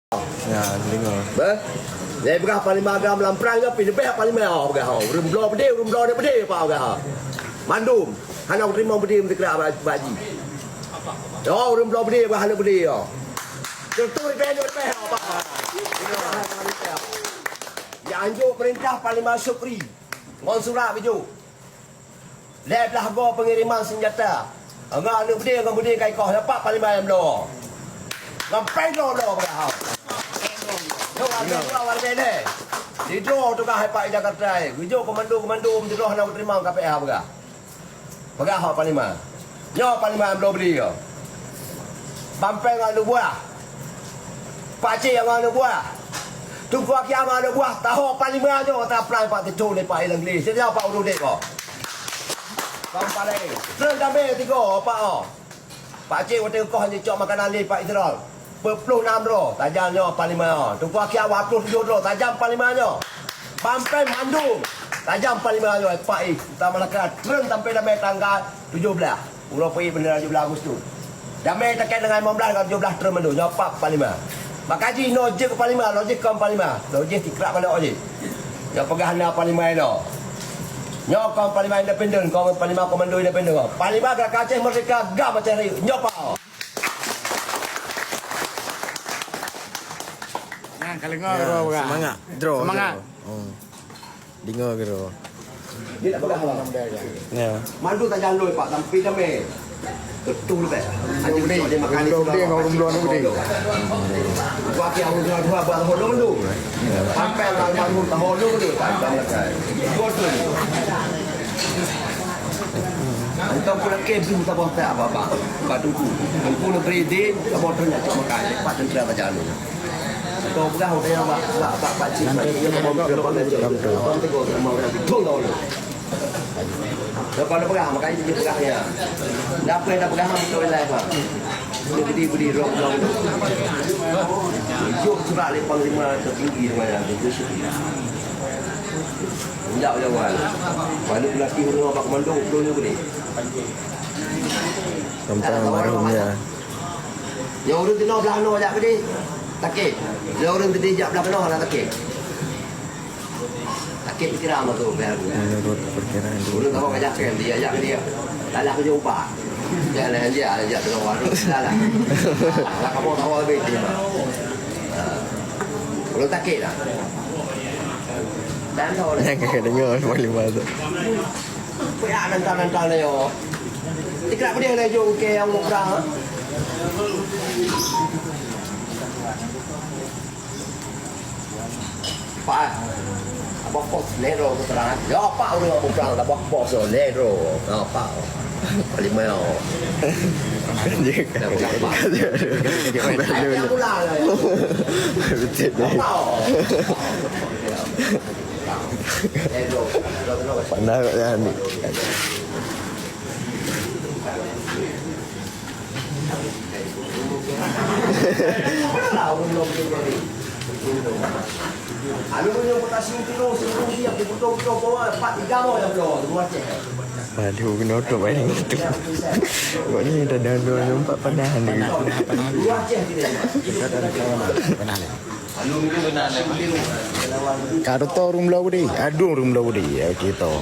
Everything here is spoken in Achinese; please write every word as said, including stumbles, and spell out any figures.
Ya, deungoe. Beh? Nyang peugah panglima agam lam prang nyoe pih leubeh panglima, oh, peugah, oh. Ureueng bloe beudé, ureueng bloe beudé, apa peugah, oh. Mandum. Hana teurimong beudé meusikrak bak, bak jih. Oh, ureueng bloe beudé, bah hana beudé, oh. Contoh leubeh nyoe leubeh, oh, apa. Nyang anjok peurintah Panglima Syukri. Ngon surat bijôh. Lhèe blah goe peungiriman seunjata. Ngon aneuk beudé, ngon beudé ka ikoh, nyoe pat panglima nyang bloe. Ngon péng droe bloe peugah hao. Nyoe warga dua, warga ilèe. Sidroe tugaih pat i Jakarta, eh. Geujok komando-komando meujroh na teurimong ka P A peugah. Peugah hao panglima. Nyoe panglima nyang bloe beudé nyoe. Bang Peng ngon aneuk buah. Pak Cik ngon aneuk buah. Teungku Akia ngon aneuk buah. Taho panglima nyoe taplang pat teucok lé Pak Ileng Gli. Sinoe Pak Urudek ko. Bang Paleng. Treun damé tiga, Pak, oh. Pak Cik watèe koh jicok makanan lé Pak Israel. Peuet ploh nam droe, tajam nyoe panglima nyoe. Teungku Akia dua ploh tujoh droe, tajam panglima nyoe. Bang Peng mandum, tajam panglima nyoe, Pak, eh. Kota Melaka, treun sampai damé tanggal tujoh blah. Uroe peuet bendera tujoh blah Agustus. Damé takèt dengan lima blah dengan tujoh blah treun mandum, nyoe pat panglima. Maka jih noe jeuet keu panglima, noe jih kon panglima, noe jih tikrak balok jih. Nyoe peugah na panglima inoe. Nyoe kon panglima independen, kon panglima komando independen. Panglima Gerakan Aceh Merdeka, GAM Aceh Rayeuk. Nyoe pat. Nyan, ka deungö. Ya, droe, Bang. Semangat. Droe, semangat. Droe. Hmm. Deungö keudroe. Dia tak peugah apa. Ya. Mandum tajam lôn, Pak, sampai damé. Betul, Pak. Ada boleh, dia makan di ureueng bloe, ureueng bloe. Wakil ureueng bloe dua, bah, hodong dulu. Sampai almarhum tahu dulu, tak ada lagi. Betul. Entah pula ke bin tak boleh tak apa-apa. Pak Tungku. Tungku negeri din, tak boleh ternyata makan. Pak tentera tajam lôn. Kau peugah udah yang bak, bak, bak, bak cik, bak cik, bak cik, bak cik, bak cik, bak cik, bak cik. Lepas dia peugah, makanya dia peugah ya. Dah apa yang dah peugah, betul lah, Bang. Dia beri, beri roh, roh. Jom surat oleh panglima tertinggi, Bang, yang itu. Sejak awal. Pada pelatih rumah Pak Komando, belum ni boleh. Tentang almarhum ya. Nyang ureueng tinoh blah noe jak keudeh, takét. Nyang ureueng keudeh jak blah keunoe hana takét. Takét pikiran mah tu, biar. Menurut perkiraan dulu. Ureueng tinoh jak keudeh, dia jak keudeh. Dalam kerja upah. Dia lah, dia lah, dia tengah warung. Dah lah. Lah kamu tahu habis dia mah. Ha. Ureueng takét lah. Dan tahu lah. Nyang kakak dengar panglima tu. Peuyak nantang-nantang lé nyoe. Tikrak peudeh laju ke nyang muprang. Pak, abah pos lé droe keterangan. Ya, Pak, ureueng muprang, abah pos lé droe. Ya, Pak. Lima. Betul. Pak. Pandai kat ni. Baru kena tutup air dengan tu. Buat ni dah dah dua empat panas ni. Ka reutoh ureueng bloe udeh, adong ureueng bloe udeh, ya, gitu.